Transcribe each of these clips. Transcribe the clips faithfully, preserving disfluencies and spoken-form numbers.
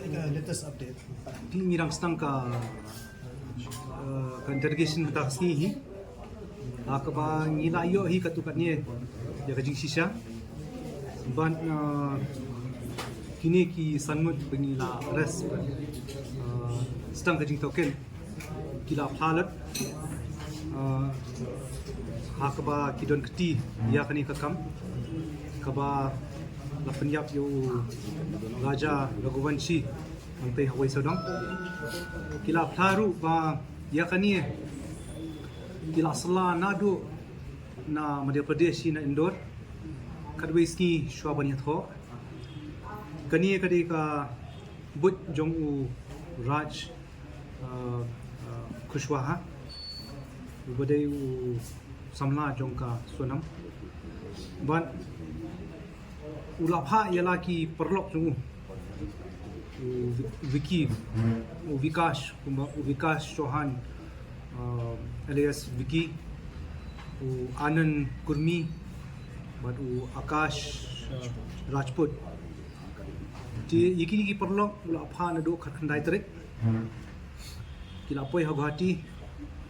Uh, latest update. Ngi dang sdang ka, uh, ka interrogation kata ka sngi hi. Ha kaba ngi la ïoh hi katto katne ïa ka jingshisha. Bad, uh, kine ki san ngut ba ngi la arrest, uh, sdang ka jingtohkit. Ki la phla lut, uh, ha kaba ki don kti ïa kane ka kam kaba la pynïap ïa u Raja Raghuvanshi hangtei ha Wei Sawdong. Ki la phla ruh ba ïa kane ki la sla naduh na Madhya Pradesh hi na Indore, khatwei sngi shuwa ban ïathoh. Kane ka dei ka buit jong u Raj, uh, uh, Kushwaha, uba dei u samla jong ka Sonam. Bad u la phah ïa la ki paralok jong u, u Vi-, Vicky, u Vikash, kumba u Vikash Chauhan, uh, alias Vicky, u Anand Kurmi, bad u Akash, uh, Rajput. Te ïa kine ki paralok u la phah naduh khatkhyndai tarik. Ki la poi ha Guwahati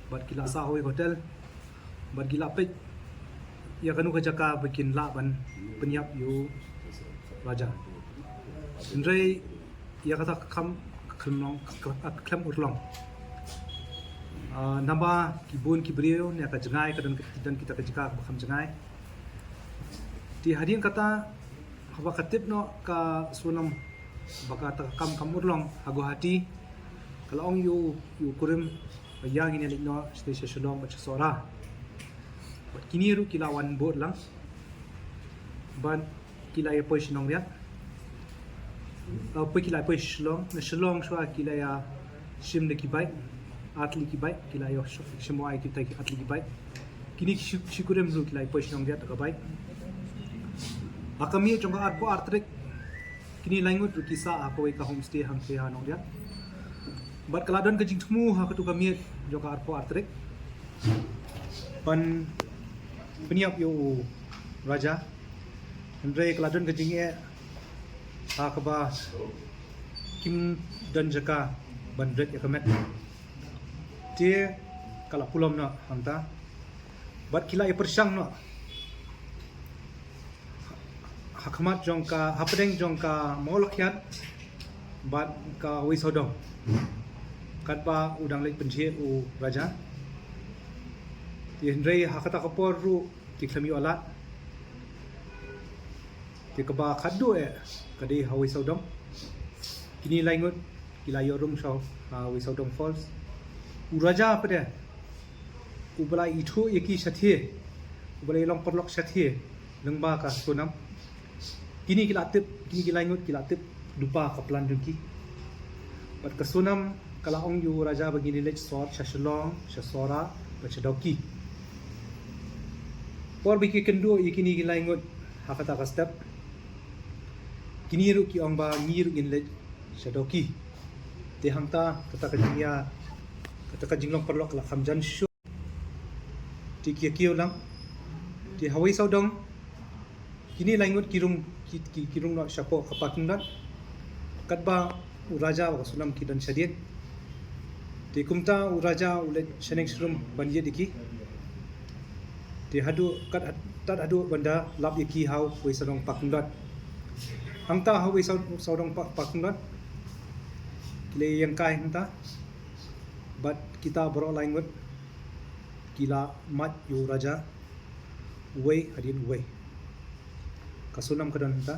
bad ki la sah ha kawei ka hotel. Bad ki la peit ïa kano ka jaka ba kin lah ban pynïap ïa u Raja. Hynrei ïa kata ka kam ka khlem long, ka, ka, ka khlem urlong. Ah, namar ba ki bun ki briew ne ka jngai ka don, don kita ka jaka ba kham jngai. Te hadien kata, haba ka tip noh ka Sonam ba kata ka kam kam urlong ha Guwahati, ka la ong ïa u, ïa u kurim ba ïa ngin ïa leit noh sha, sha Shillong bad sha Sohra. Bad kine ruh ki la wan bud lang. Bad ki la ïa poi sha Nongriat. Uh, poi ki la poi Shillong, na Shillong shuwa ki la ïa shim da ki bike, ar tylli ki bike, ki la ïa sh-, shim wai kita ki ar tylli ki bike. Kine ki shi, shi kurim ruh ki la ïa poi sha Nongriat da ka bike. Ha ka miet jong ka arphew ar tarik, kine lai ngut ruh ki sah ha kawei ka homestay hangtei ha Nongriat. Bad ka la don ka jingthmu ha katu ka miet jong ka arphew ar tarik ban pynïap ïa u Raja. Hynrei ka la don ka jingeh ha kaba kim don jaka ban ret ïa ka met. Te ka la pulom noh hangta. Bad ki la ïa pyrshang noh ha khmat jong ka, hapdeng jong ka Mawlakhiat bad ka Wei Sawdong, katba u dang leit pynjhieh u Raja. Te hynrei ha kata ka por ruh ki khlem ïoh lad. Te kaba khatduh eh ka dei ha Wei Sawdong. Kine lai ngut ki la ïoh rung sha, ah, Wei Sawdong Falls. U Raja pat de uba la ithuh ïa ki shathie, uba la ïa long paralok shathie lyngba ka Sonam. Kine ki la tip, kine ki lai ngut ki la tip lypa ka plan jong ki. Bad ka Sonam ka la ong ïa u Raja ba ngin ïa leit sor sha Shillong, sha Sohra bad sha Dawki. Por ba ki kynduh ïa kine ki lai ngut ha kata ka step, kine ruh ki ong ba ngi ruh ngin leit sha Dawki. Te hangta kata ka jingïa, kata ka jinglong paralok ka la kham jan shuh. Te ki ïa kiew lang. Te ha Wei Sawdong kine lai ngut ki rung, ki, ki, ki rung noh shapoh ka parking lot. Katba u Raja bad ka Sonam ki don shadien. Te kumta u Raja u leit shaneng sharum ban ïit ïa ki. Te haduh kat, tad haduh ban da lap ïa ki ha Wei Sawdong parking lot. Hangta ha Wei Saw-, Sawdong pa-, parking lot ki la ïeng kai hangta. Bad kita baroh lai ngut ki la mad ïa u Raja uwei hadien uwei. Ka Sonam ka don hangta.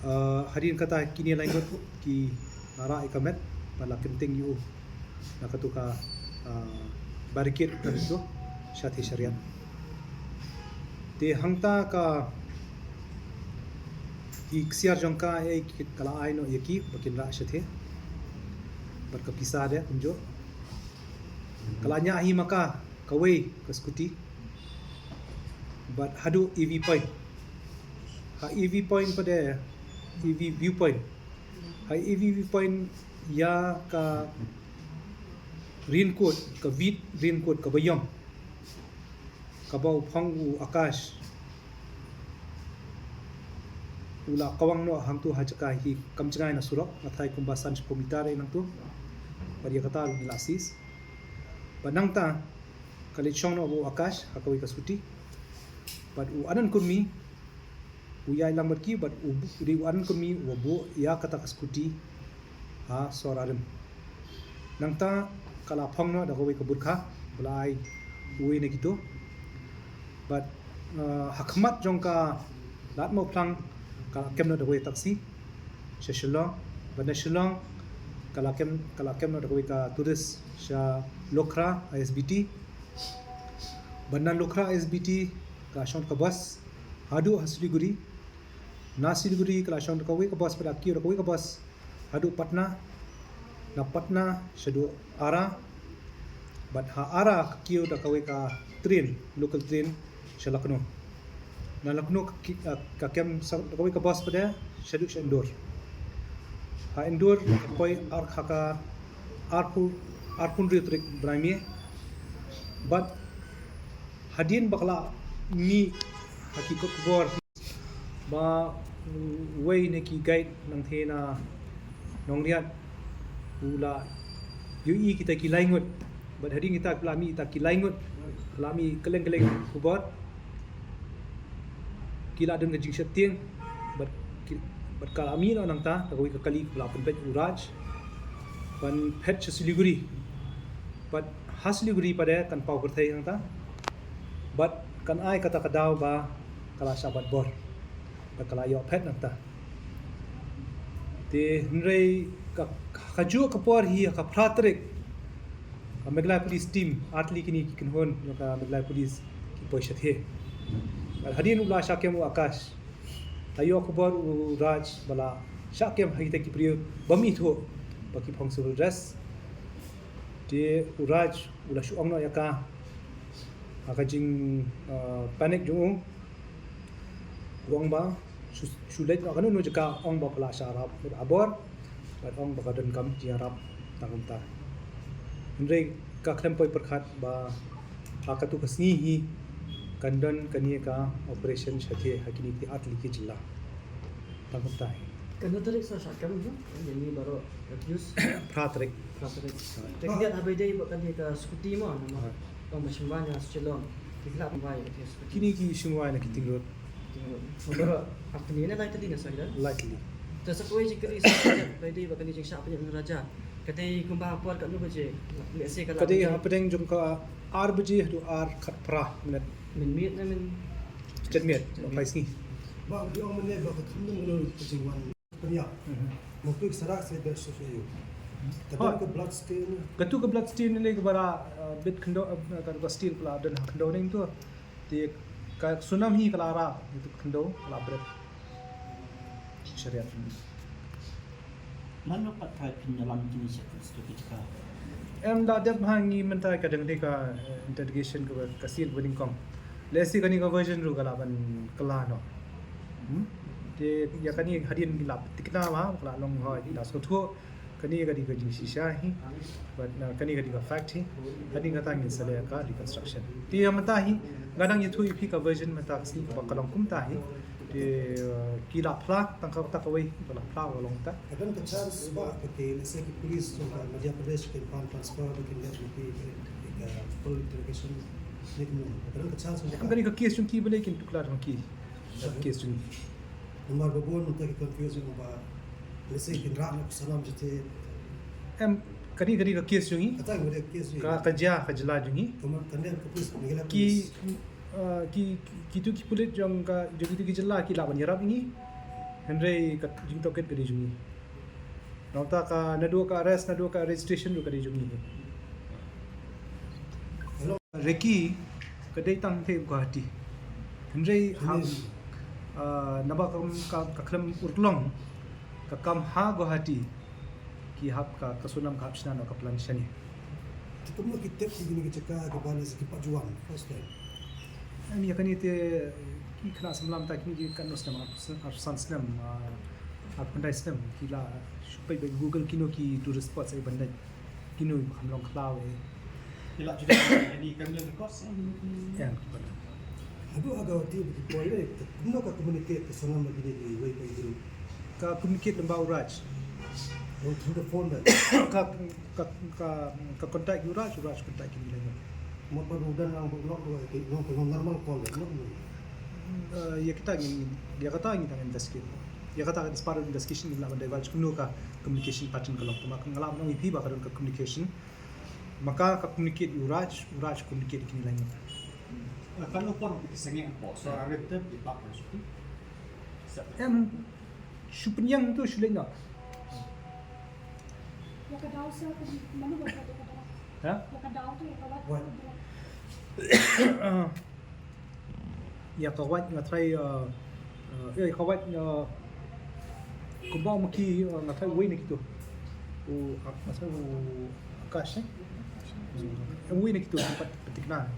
Ah, hadien kata kine lai ngut ki la rah ïa ka met bad la kynting ïa u na katu ka, ah, barricade ka dei tu shathie shariat. Te hangta ka, ki ksiar jong ka, eh, ka la ai noh ïa ki ba kin rah shathie. Bad ka pisa de kumjuh. Ka la ñiah hi ma ka kawei ka scooty. Bad haduh E V point. Ha E V point pat de, E V viewpoint. Ha E V viewpoint ïa ka raincoat, ka wheat raincoat kaba ïong, kaba u phong u Akash. U la kawang noh hangto ha jaka hi kam jngai na surok, nga tharai kumba san shiphew mitar eh nangto. Bad ïa kata u la seize. Bad nangta ka leit shong noh bad u Akash ha kawei ka scooty. Bad u Anand Kurmi u ïaid lang bad ki, bad u, u dei u Anand Kurmi uba buh ïa kata ka scooty ha sor arim. Nangta ka la phong noh da kawei ka burkha ba la ai uwei na kito. Bad, uh, ha khmat jong ka Lad Mawphlang ka la kem noh da kawei taxi sha Shillong. Bad na Shillong ka la kem, ka la kem noh da kawei ka tourist sha Lukhra I S B T. Bad na Lukhra I S B T ka la shong ka bus haduh ha Siliguri. Na Siliguri ka la shong da kawei ka bus, bad ka kiew da kawei ka bus haduh Patna. Na Patna shaduh Ara. Bad ha Ara ka kiew da kawei ka train, local train sha Lucknow. Na Lucknow ka ki-, ah, ka kem sa-, da kawei ka bus pat shaduh sha Indore. Ha Indore ka poi ar-, ha ka arphew, arphew hynriew tarik bnai May. Bad hadien ba ka la mih ha ki kot khubor ba uwei na ki guide nangtei na Nongriat u la ïohi kita ki lai ngut. Bad hadien kita ki la mih kita ki lai ngut, la mih kylleng kylleng khubor. Ki la don ka jingsheptieng bad ki, bad ka la mih noh nangta da kawei ka kali ba la pynpeit u Raj ban phet sha Siliguri. Bad ha Siliguri pat kan paw pyrthei nangta. Bad kan ai kata ka daw ba ka la shah bat bor. Bad ka la ïoh phet nangta. Te hynrei ka, kajuh ka por hi ha ka phra tarik ka Meghalaya Police team, ar tylli kine ki kynhun jong ka Meghalaya Police ki poi shathie. Bad hadien u la shah kem u Akash, la ïoh khubor u Raj ba la shah kem ha kita ki briew bym ithuh ba ki phong civil dress. Te u Raj u la shu ong noh ïa ka ha ka jing, uh, panic jong u. U ong ba shu, shu leit noh kano kano jaka, ong ba phi la shah ïarap mut ha bor bad ong ba ka donkam jingïarap tang kumta. Hynrei ka khlem poi pyrkhat ba ha katu ka sngi hi kan don kane ka operation shathie ha kine ki ar tylli ki jylla. Tang kumta hi. Kano tarik sa shah kem hi? Ïa ngi baroh accused. Phra tarik. Phra tarik. Te khyndiat haba ïadei bad kane ka scooty mo, namar ong ba shim waiñ ha Shillong. Ki khlad wai ïa ka scooty. Kine ki shim wai na Keating Road. Keating Road. Baroh ar tylli ne lai tylli ne sa ki don? Lai tylli. Te sa kawei jingkylli sa haba ïadei bad kane jingshah pynïap u Raja. Ka dei kumba ha por katno baje? Lehse ka la, ka dei hapdeng jong ka ar baje haduh ar khatphra minit. Mynmiet ne myn? Janmiet, mynmiet. Phai sngi. Ba, u ong mynne ba ka kham don kano ka jingwan pynïap. Mhm. Mo phi ka sarak se ber suf ïa u. Ka don ka blood stain. Katu ka blood stain ne ka ba la, uh, bit khyndew, uh, ka, ka stain ka la don ha khyndew ne to. Te ka snam hi ka la rah, itu ka khyndew ka la bret. Shariat. Mano pat trai pynïalam kine sha ka jaka? Em, da dep ha ngi mynta ka dang dei ka, eh, interrogation ka, ka sien ba nyngkong. Lehse kane ka version ruh ka lah ban kylla noh. Hmm? Te ïa kane hadien ngi la thikna ba ka la long hoi, ngi la sngewthuh. Kane ka dei ka jingshisha hi. Bad, uh, kane ka dei ka fact hi. Hadien kata ngin sa leh ka reconstruction. Te ïa mynta hi nga dang ïathuh ïa phi ka version mynta ka sngi kaba ka long kumta hi. Te, uh, ki la phla, tang kata kawei ba la phla ba long ta. Ka don ka chance ba ka, ki, let's say, ki police jong ka Madhya Pradesh kin pan transfer, ba kin leh ki, ki, ki, uh, full interrogation ne kumno. Ka don ka chance ba ka, ka don ka case jong ki, balei kin tuklar jong ki. Ka case jong ki. Namar ba bun mynta ki confuse jong ba, let's say, kin rah na ka sanam jete. Em, ka dei, ka dei ka case jong ki. Kata ka dei ka case jong ki. Ka, ka jia, ka jylla jong ki. Ka ma-, ka dei ka police, ki, uh, ki, ki, kitu ki pulit jong ka, jong kitu ki jylla ki lah ban ïarap ngi. Hynrei ka jingtohkit ka dei jong ngi. Nangta ka naduh ka arrest, naduh ka registration ruh ka dei jong ngi. Reki ka dei tang te Guwahati. Hynrei ha, uh, naba ka, ka, ka khlem urlong ka kam ha Guwahati. Ki hap ka, ka Sonam ka hap shna noh ka plan shane. Te kumno ki tip ïa kine ki jaka kiba lehse ki pat ju wan first time? Em, ïa kane te ki khynnah samla mynta kine ki katno snem, ar, arphew san snem, ah, arphew khyndai snem, ki la shu peit beit Google kino ki tourist spots ban leit. Kino kham long khlaw eh. Ki la ju dep ïa kane ka records eh? Em, ki pat. Haduh ha ka wati ba ki call, eh, kumno ka communicate ka Sonam bad kine kiwei pat ki group? Ka communicate lyngba u Raj. Oh, through the phone then. Ka, ka, ka, ka contact u Raj, u Raj contact kine ki laiñiung. Mut ba u don lang ba block ruh, ki long, ki long normal call, eh, mut. Eh, ïa kita ngi, ïa kata ngi dang investigate. Ïa kata as part of investigation ngi lah ban divulge kumno ka communication pattern ka long. Tangba nga lah ban ong ïa phi ba ka don ka communication. Ma ka, ka communicate ïa u Raj, u Raj communicate ïa kine laiñiung. Katno por ba phi sangeh hapoh Sohra Rem te phi bak ha shuki? Em, shu pynïeng tu shu leit noh. Ïa ka daw sa ka mano ba ka daw? Ha? Ïa ka daw tu, ïa ka wait. Wait. Ah, ïa ka wait nga try, ah, ah, ïa ka wait, ah, kumba ma ki, ah, nga try uwei na kitu. U, ah, nga try u Akash, eh? Uwei na kitu pat patikna.